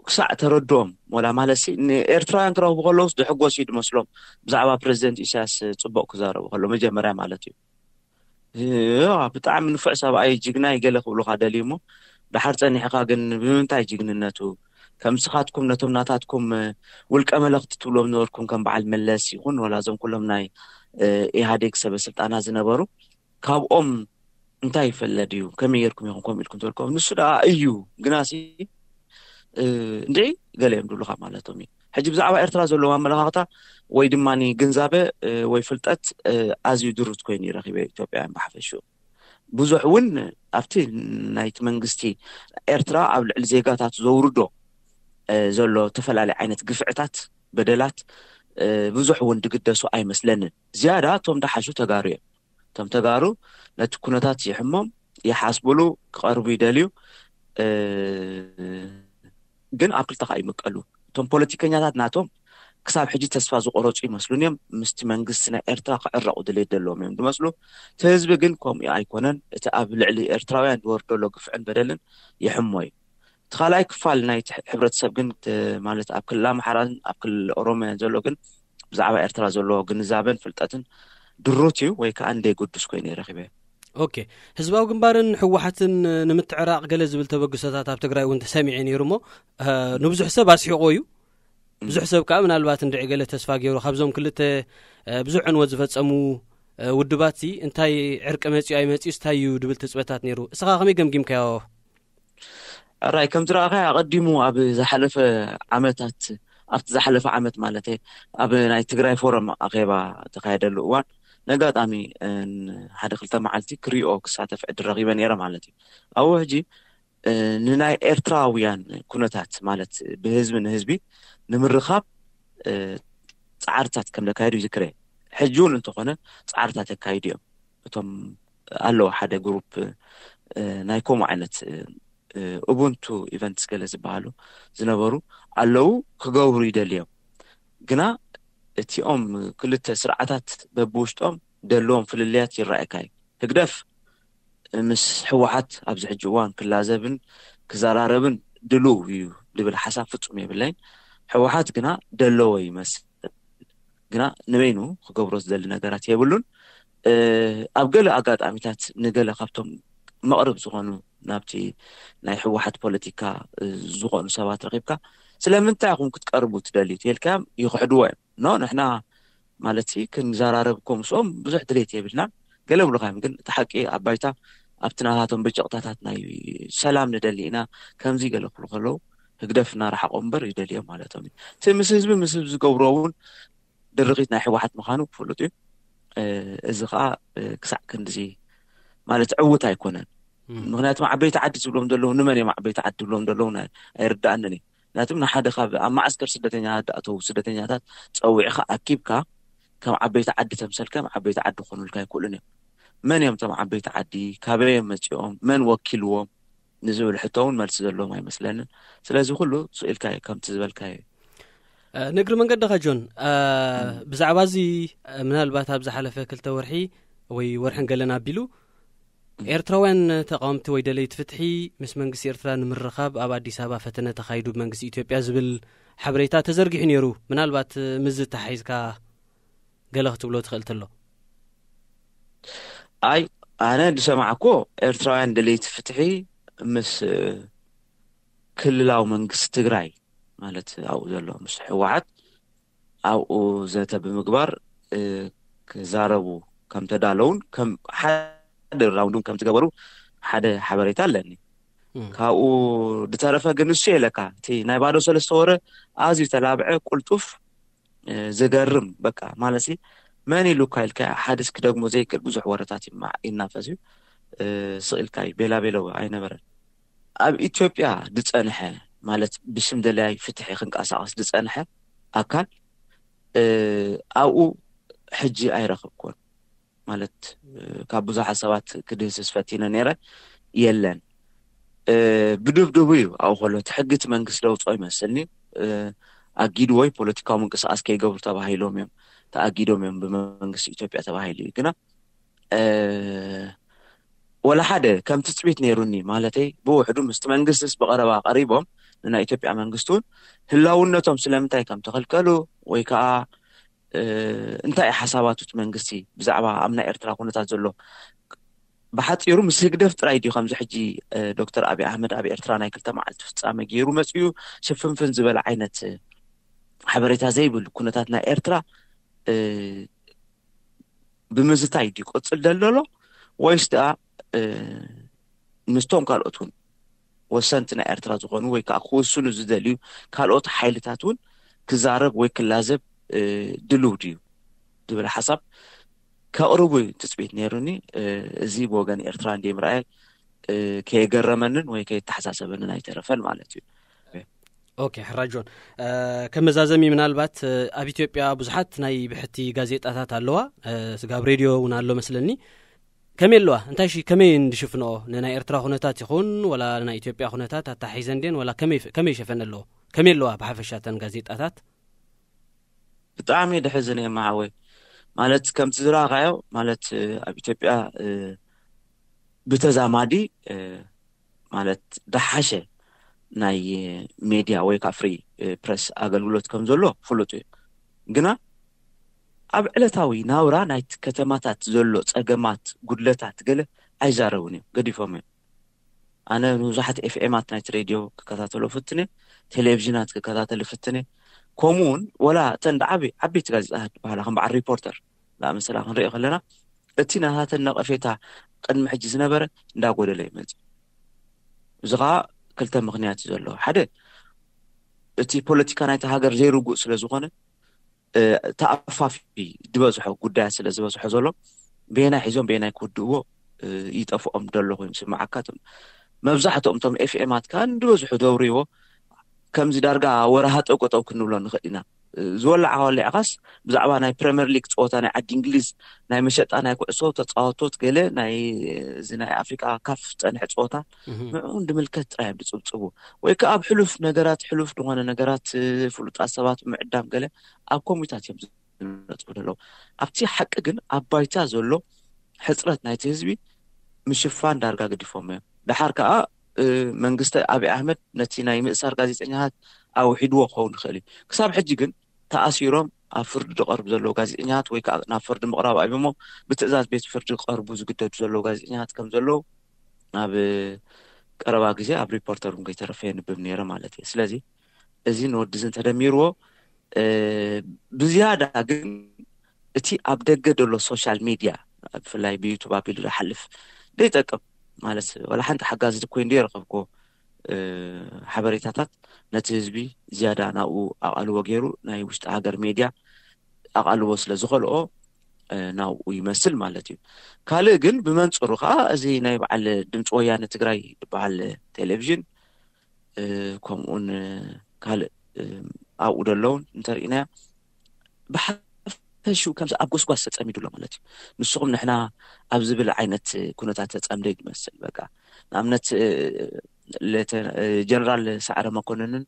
ክሳዕ ተረድኦም ወላ ማለት ሲ ንኤርትራውያን ክረኽቡ ከለውስ ዝሕጎስ እዩ ድመስሎም። ብዛዕባ ፕረዚደንት ኢሳያስ ጽቡቕ ክዛረቡ ከሎ መጀመርያ ማለት እዩ። ብጣዕሚ ንፉዕ ሰብኣይ ጅግናይ ገለ ክብሉካ ደልዩ እሞ ድሓር ጸኒሕካ ግን ብምንታይ ጅግንነቱ ከም ስኻትኩም ነቶም ናታትኩም ውልቀ መለኽቲ ትብሎም ነበርኩም ከም በዓል መለስ ይኹን ወላ እዞም ኩሎም ናይ ኢህኣዴግ ሰበ ስልጣና ዝነበሩ ካብኦም እንታይ ይፈለድ እዩ ከመይ ጌርኩም ኢኹም ከምኡ ኢልኩም ትበልኩም ንሱ ደኣ እዩ ግናሲ እንድዒ ገለ እዮም ድብሉካ ማለቶም እዩ። ሕጂ ብዛዕባ ኤርትራ ዘለዎም ኣመለኻኽታ ወይ ድማ ግንዛበ ወይ ፍልጠት ኣዝዩ ድሩት ኮይኑ ይረኪበ ኢትዮጵያውያን ብሓፈሽኡ ብዙሕ እውን ኣብቲ ናይቲ መንግስቲ ኤርትራ ኣብ ልዕሊ ዜጋታት ዘውርዶ ዘሎ ተፈላለየ ዓይነት ግፍዕታት በደላት ብዙሕ እውን ድግደሱ ኣይመስለንን። ዝያዳ እቶም ደሓሹ ተጋሩ እዮም። እቶም ተጋሩ ነቲ ኩነታት ይሕሞም ይሓስብሉ ክቐርቡ ይደልዩ። ግን ኣብ ክልተ ከዓ ይምቀሉ። እቶም ፖለቲከኛታት ናቶም ክሳብ ሕጂ ተስፋ ዝቆረፁ ይመስሉን እዮም። ምስቲ መንግስቲ ናይ ኤርትራ ክዕረቑ ድሌት ዘለዎም እዮም ዝመስሉ። እቲ ህዝቢ ግን ከምኡ ኣይኮነን። እቲ ኣብ ልዕሊ ኤርትራውያን ዝወርድ ዘሎ ግፍዕን በደልን ይሕሞ እዩ። እቲ ካልኣይ ክፋል ናይ ሕብረተሰብ ግን ማለት ኣብ ክልል ኣምሓራን ኣብ ክልል ኦሮሚያን ዘሎ ግን ብዛዕባ ኤርትራ ዘለዎ ግንዛበን ፍልጠትን ድሩት እዩ ወይ ከዓ እንደይጉዱስ ኮይኑ ይረኪበ። ኦኬ፣ ህዝባዊ ግንባርን ህወሓትን ንምትዕራቕ ገለ ዝብል ተበግሶታት ኣብ ትግራይ እውን ተሰሚዐ ነይሩ እሞ ንብዙሕ ሰብ ኣስሒቆ እዩ። ብዙሕ ሰብ ከዓ ምናልባት እንድዒ ገለ ተስፋ ገይሩ ካብዞም ክልተ ብዙሕ ዕንወት ዝፈፀሙ ውድባት ሲ እንታይ ዕርቂ መፅዩ ኣይመፅዩ ስታይ እዩ ድብል ትፅበታት ነይሩ። እስኻ ከመይ ገምጊምካዮ? ራይ ከም ዝረኣኻዮ ኣቐዲሙ ኣብ ዝሓለፈ ዓመታት ኣብቲ ዝሓለፈ ዓመት ማለት ኣብ ናይ ትግራይ ፎረም ኣኼባ ተካየደሉ እዋን ነጋጣሚ ሓደ ክልተ መዓልቲ ክሪኦ ክሳተፍ ዕድል ረኺበ ነይረ ማለት እዩ። ኣብኡ ሕጂ ንናይ ኤርትራውያን ኩነታት ማለት ብህዝቢ ንህዝቢ ንምርኻብ ፃዕርታት ከም ዘካየዱ ይዝክረ። ሕጂ እውን እንተኾነ ፃዕርታት የካይዱ እዮም። እቶም ኣለዉ ሓደ ግሩፕ ናይ ከምኡ ዓይነት ኡቡንቱ ኢቨንትስ ገለ ዝበሃሉ ዝነበሩ ኣለዉ ክገብሩ ይደልዮም። ግና እቲኦም ክልተ ስርዓታት በብውሽጦም ደለዎም ፍልልያት ይረኣየካ እዩ። ህግደፍ ምስ ህወሓት ኣብዚ ሕጂ እዋን ክላዘብን ክዘራረብን ድሉው እዩ ዝብል ሓሳብ ፍጹም የብለይን። ህወሓት ግና ደለዎ ይመስል ግና ንበይኑ ክገብሮ ዝደሊ ነገራት የብሉን። ኣብ ገለ ኣጋጣሚታት ንገለ ካብቶም መቕርብ ዝኾኑ ናብቲ ናይ ህወሓት ፖለቲካ ዝኾኑ ሰባት ረኺብካ ስለምንታይ ኢኹም ክትቀርቡ ትደልዩ ተልካዮም ይኽሕድዎ እዮም። ኖ ንሕና ማለት ክንዘራረብ እኮ ምስኦም ብዙሕ ድሌት የብልና። ገለ ብሉኻዮም ግን እቲ ሓቂ ኣብ ባይታ ኣብቲ ናታቶም ብጭቕታታት ናይ ሰላም ንደሊ ኢና ከምዚ ገለ ክብሉ ከለዉ ህግደፍ እናረሓቖ እምበር ይደልዮም ማለቶም እዩ። እቲ ምስ ህዝቢ ምስ ህዝቢ ዝገብሮ እውን ድርኺት ናይ ህወሓት ምዃኑ ክፍሉጥ እዩ። እዚ ከዓ ክሳዕ ክንድዚ ማለት ዕውት ኣይኮነን። ምክንያቱም ዓበይቲ ዓዲ ዝብሎም ዘለዉ ንመን እዮም ዓበይቲ ዓዲ ዝብሎም ዘለዉ ኣይርዳኣንን እዩ። ምክንያቱም ንሓደ ካብ ኣብ ማዓስከር ስደተኛታት ዝኣተዉ ስደተኛታት ፀዊዕካ ኣኪብካ ከም ዓበይቲ ዓዲ ተምሰልካዮም ዓበይቲ ዓዲ ክኾኑልካ ኣይክእሉን እዮም። መን እዮም እቶም ዓበይቲ ዓዲ? ካበይ እዮም መፂኦም? መን ወኪልዎም? ንዝብል ሕቶ እውን መልሲ ዘለዎም ኣይመስለንን። ስለዚ ኩሉ ስኢልካ ከምቲ ዝበልካዮ። ንእግሪ መንገድኻ ጆን፣ ብዛዕባ እዚ ምናልባት ኣብ ዝሓለፈ ክልተ ወርሒ ወይ ወርሕን ገለን ኣቢሉ ኤርትራውያን ተቃወምቲ ወይ ደለይቲ ፍትሒ ምስ መንግስቲ ኤርትራ ንምርኻብ ኣብ ኣዲስ ኣበባ ፈተነ ተኻይዱ ብመንግስቲ ኢትዮጵያ ዝብል ሓበሬታ ተዘርጊሑ ነይሩ። ምናልባት ምዚ ተሓይዝካ ገለ ክትብሎ ትኽእል ተሎ? ኣይ ኣነ ዝሰማዕኮ ኤርትራውያን ደለይቲ ፍትሒ ምስ ክልላዊ መንግስቲ ትግራይ ማለት ኣብኡ ዘሎ ምስ ህወሓት ኣብኡ ዘተ ብምግባር ክዛረቡ ከም ተዳለውን ከም ሓደ ራውንድ እውን ከም ዝገበሩ ሓደ ሓበሬታ ኣለኒ። ካብኡ ዝተረፈ ግን እሱ የለካ እቲ ናይ ባዶ ሰለስተ ወረ ኣዝዩ ተላብዐ ቁልጡፍ ዝገርም በቃ ማለት መን ኢሉ እኳ ኢልካ ሓደስ ክደግሞ ዘይክእል ብዙሕ ወረታት ይናፈስ እዩ። ስቕ ኢልካ እዩ ቤላ ቤሎ ኣይነበረን። ኣብ ኢትዮጵያ ዝፀንሐ ማለት ብሽም ደላይ ፍትሒ ክንቀሳቀስ ዝፀንሐ ኣካል ኣብኡ ሕጂ ኣይረክብኩን ማለት ካብ ብዙሓት ሰባት ክድህስስ ፈቲነ ነይረ የለን። ብድብድቡ እዩ ኣብኡ ከሎ እቲ ሕጊ እቲ መንግስቲ ለውፅኦ ይመስልኒ ኣጊድዎ እዩ ፖለቲካዊ ምንቅስቃስ ከይገብሩ ተባሂሎም እዮም ተኣጊዶም እዮም ብመንግስቲ ኢትዮጵያ ተባሂሉ እዩ ግና ወላ ሓደ ከም ትፅቢት ነይሩኒ ማለተይ ብውሕዱ ምስቲ መንግስትስ ብቀረባ ቀሪቦም ንናይ ኢትዮጵያ መንግስቲ እውን ህላውነቶም ስለምንታይ ከም ተኸልከሉ ወይ ከዓ እንታይ ሓሳባቱ እቲ መንግስቲ ብዛዕባ ኣብ ናይ ኤርትራ ኩነታት ዘሎ ብሓፂሩ ምስ ህግደፍ ጥራይ ድዩ ከምዚ ሕጂ ዶክተር ኣብይ ኣሕመድ ኣብ ኤርትራ ናይ ክልተ መዓልቲ ፍፃመ ገይሩ መፅኡ ሽፍንፍን ዝበለ ዓይነት ሓበሬታ ዘይብሉ ኩነታት ናይ ኤርትራ ብምዝታይ ድዩ ቅፅል ደሎ ወይስ ደኣ ምስቶም ካልኦት እውን ወሰንቲ ናይ ኤርትራ ዝኾኑ ወይ ከዓ ክውስኑ ዝደልዩ ካልኦት ሓይልታት እውን ክዛረብ ወይ ክላዘብ ድልው ድዩ ዝብል ሓሳብ ከቕርቡ እዩ ትፅቢት ነይሩኒ። እዚ ብወገን ኤርትራ እንደ ምርኣይ ከየገረመንን ወይ ከየተሓሳሰበንን ኣይተረፈን ማለት እዩ። ኦኬ ሕራጆን ከመዛዘሚ ምናልባት ኣብ ኢትዮጵያ ብዙሓት ናይ ብሕቲ ጋዜጣታት ኣለዋ። ስጋብ ሬድዮ እውን ኣሎ መስለኒ። ከመይ ኣለዋ እንታይ ሺ ከመይ እንድሽፍንኦ ንናይ ኤርትራ ኩነታት ይኹን ወላ ናይ ኢትዮጵያ ኩነታት ኣታሒዘ እንድን ወላ ከመይ ይሸፈን ኣለዎ? ከመይ ኣለዋ ብሓፈሻተን ጋዜጣታት? ብጣዕሚ ደሕዝን እየ ማዓወይ ማለት ከምቲ ዝረኣኻዮ ማለት ኣብ ኢትዮጵያ ብተዛማዲ ማለት ደሓሸ ናይ ሜድያ ወይ ከዓ ፍሪ ፕረስ ኣገልግሎት ከም ዘሎ ፍሉጥ እዩ። ግና ኣብ ዕለታዊ ናብራ ናይቲ ከተማታት ዘሎ ፀገማት ጉድለታት ገለ ኣይዛረቡን እዮም ገዲፎም እዮም። ኣነ ንብዙሓት ኤፍኤማት ናይቲ ሬድዮ ክከታተሎ ፍትነ ቴሌቪዥናት ክከታተል ፍትነ ከምኡ እውን ወላ እተን ዓበይቲ ጋዜጣታት ዝበሃላ ከም በዓል ሪፖርተር ዝኣመሰላ ክንሪኦ ከለና እቲ ናታተን ነቐፌታ ቅድሚ ሕጂ ዝነበረ እንዳጎደለ ይመፅእ። እዚ ከዓ ክልተ ምክንያት እዩ ዘለዎ። ሓደ እቲ ፖለቲካ ናይቲ ሃገር ዘይርጉእ ስለ ዝኾነ ተኣፋፊ ዝበዝሖ ጉዳያት ስለ ዝበዝሖ ዘሎ ቤናይ ሒዞም ቤናይ ክውድእዎ ይጠፍኦም ደሎ ኮይኑ ስምዓካ። መብዛሕትኦም እቶም ኤፍኤማት ከዓ ንድበዝሑ ደውርዎ ከምዚ ዳርጋ ወረሃ ጠውቀጠው ክንብሎ ንኽእል ኢና። ዝወላዕካ ወሊዕካስ ብዛዕባ ናይ ፕረምየር ሊግ ፀወታ ናይ ዓዲ እንግሊዝ ናይ መሸጣ ናይ ኩዕሶ ተፃወቶት ገለ ናይ እዚ ናይ ኣፍሪቃ ካፍ ፀንሐ ፀወታ ንዕኡ እንድምልከት ጥራይ እዮም ዝፅብፅቡ ወይ ከዓ ኣብ ሕሉፍ ነገራት ሕሉፍ ዝኾነ ነገራት ፍሉጣት ሰባት ምዕዳም ገለ ኣብ ኮሚታት እዮም ዝነጥፉ ዘለዉ። ኣብቲ ሓቂ ግን ኣብ ባይታ ዘሎ ሕፅረት ናይቲ ህዝቢ ምሽፋን ዳርጋ ገዲፎም እዮም። ደሓር ከዓ መንግስቲ ኣብይ ኣሕመድ ነቲ ናይ ምእሳር ጋዜጠኛታት ኣውሒድዎ ክኸውን ይኽእል እዩ። ክሳብ ሕጂ ግን ተኣሲሮም ኣብ ፍርዲ ዝቐርቡ ዘለዉ ጋዜጠኛታት ወይ ከዓ ናብ ፍርዲ ምቕራብ ኣቢሞም ብትእዛዝ ቤት ፍርዲ ክቐርቡ ዝግደዱ ዘለዉ ጋዜጠኛታት ከም ዘለዉ ኣብ ቀረባ ግዜ ኣብ ሪፖርተር እውን ከይተረፈ የንብብ ነይረ ማለት እየ። ስለዚ እዚ ንወዲ እዚ እንተደሚርዎ ብዝያዳ ግን እቲ ኣብ ደገ ዘሎ ሶሻል ሚድያ ብፍላይ ብዩቱብ ኣቢሉ ዝሓልፍ ዘይጠቅም ማለት ዋላ ሓንቲ ሓጋዚ ኮይን ዶ የረከብኮ ሓበሬታታት ነቲ ህዝቢ ዝያዳ ናብኡ ኣቓልቦ ገይሩ ናይ ውሽጢ ሃገር ሜድያ ኣቓልቦ ስለ ዝኸልኦ ናብኡ ይመስል ማለት እዩ። ካልእ ግን ብመንፅሩ ከዓ እዚ ናይ በዓል ድምፂ ወያነ ትግራይ ዝበሃል ቴሌቪዥን ከምኡውን ካልእ ኣብኡ ዘለውን እንተርኢናያ ብሓፈሽኡ ከምዚ ኣብ ጎስጓስ ተፀሚዱ ኣሎ ማለት እዩ። ንስኹም ንሕና ኣብ ዝብል ዓይነት ኩነታት ተፀምደ ይመስል። በቃ ንኣብነት ጀነራል ሰዓረ መኮንንን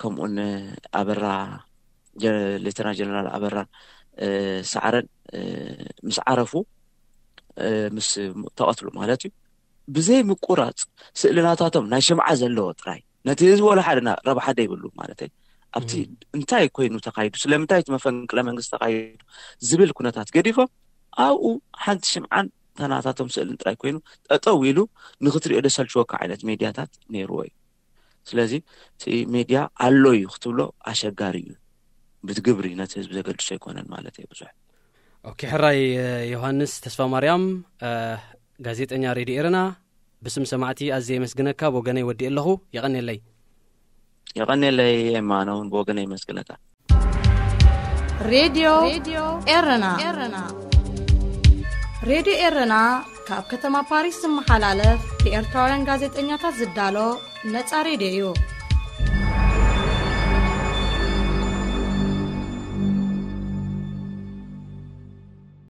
ከምኡን ኣበራ ሌተና ጀነራል ኣበራ ሰዓረን ምስ ዓረፉ ምስ ተቐትሉ ማለት እዩ። ብዘይ ምቁራፅ ስእልናታቶም ናይ ሽምዓ ዘለዎ ጥራይ ነቲ ህዝቢ ወላ ሓደ ረብሓ ዘይብሉ ማለት ኣብቲ እንታይ ኮይኑ ተካይዱ፣ ስለምንታይ እቲ መፈንቅለ መንግስቲ ተካይዱ ዝብል ኩነታት ገዲፎም ኣብኡ ሓንቲ ሽምዓን ተናታቶም ስእልን ጥራይ ኮይኑ ጠጠው ኢሉ ንክትሪኦ ደሰልችወካ ዓይነት ሜድያታት ነይርዎ እዩ። ስለዚ እቲ ሜድያ ኣሎ እዩ ክትብሎ ኣሸጋሪ እዩ። ብትግብሪ ነቲ ህዝቢ ዘገድሶ ኣይኮነን ማለት እዩ ብዙሕ። ኦኬ፣ ሕራይ ዮሃንስ ተስፋ ማርያም፣ ጋዜጠኛ ሬድዮ ኤረና፣ ብስም ሰማዕቲ ኣዝየ የመስግነካ። ብወገነይ ወዲ ኣለኹ። የቐኔለይ። የቐኔለይ። የማነ እውን ብወገነይ የመስግነካ። ሬድዮ ኤረና። ሬድዮ ኤረና ካብ ከተማ ፓሪስ ዝመሓላለፍ ብኤርትራውያን ጋዜጠኛታት ዝዳሎ ነጻ ሬድዮ እዩ።